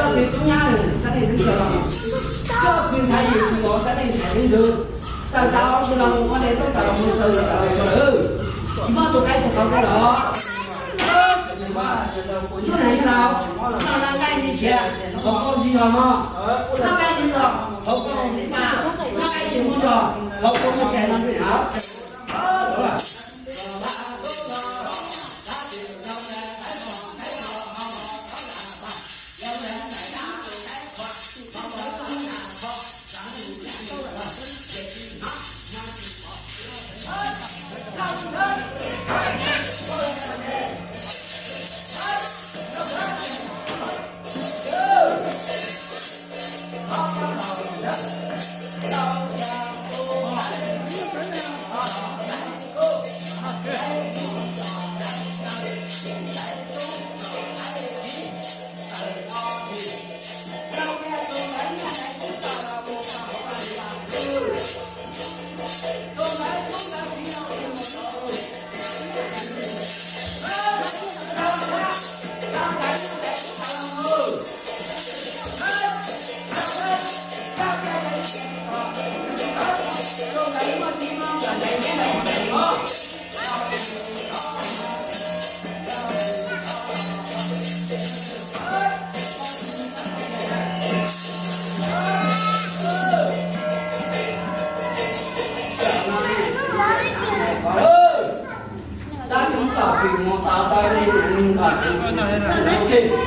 Txoj twg tub nyab sab leej xeeb ntxwv los, txoj twg ntxhais yim tsis los sab leej ntxhais xeeb ntxwv. Tawm tas los sis los mus ua dej tub tas los mus txawv los tas los tso lawm. Tsis muaj tus qaib tus qau rau los. Ntsuab neeg yawg laus, noj nqaij li khiav, hauv koj ntsis zog mog. Noj nqaij ntsis zog, hauv koj ntsis mas, noj nqaij tsis muaj zog, hauv koj muaj tshais no ntsis hauv. Tsis mus tau tau li, tsis mus tau tau li.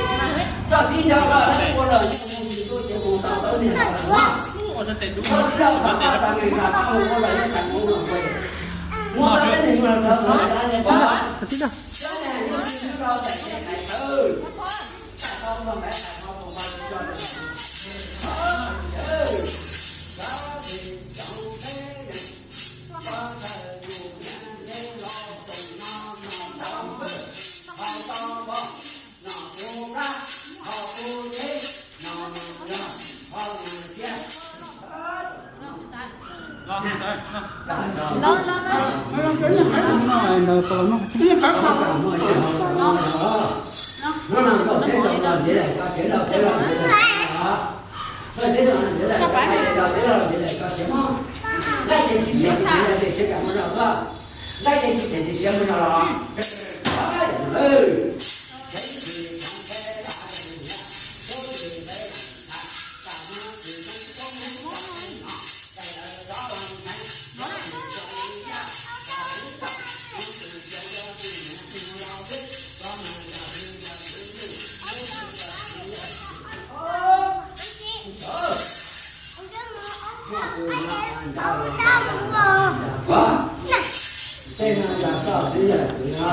Tej no yog koj xwb yog kuv no,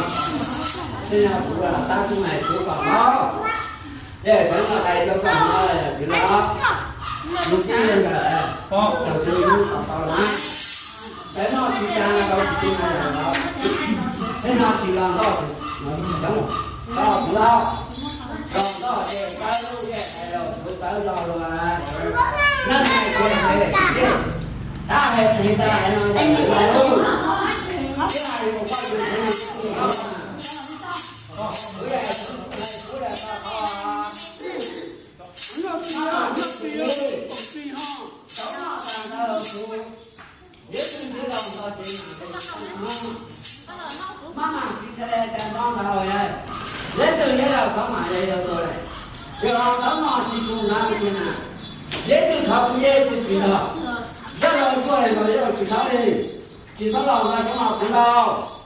tej no kuv tab kuv hais kuv kom paub. Yog xeev no hais rau koj no yog kuv no, kuv tij yog ntawm, tus xeev no kom tau los, xeev no tsis tas no tsis tas no, xeev no tsis los ntoj, tau kuv los, los ntoj ces koj lub yej hais los kuv tawv los los, no hais tias tab hais tsis tas hais no los, thiab hais mus koj tus xeev no Deb tug nyob los txhob mam li yog tus, yog los txhob mam tsis tus na, deb tug thov kuv deb tug tsis los, zaj los tuaj los yog tsis txhob li, tsis txhob los no cov no kuv los.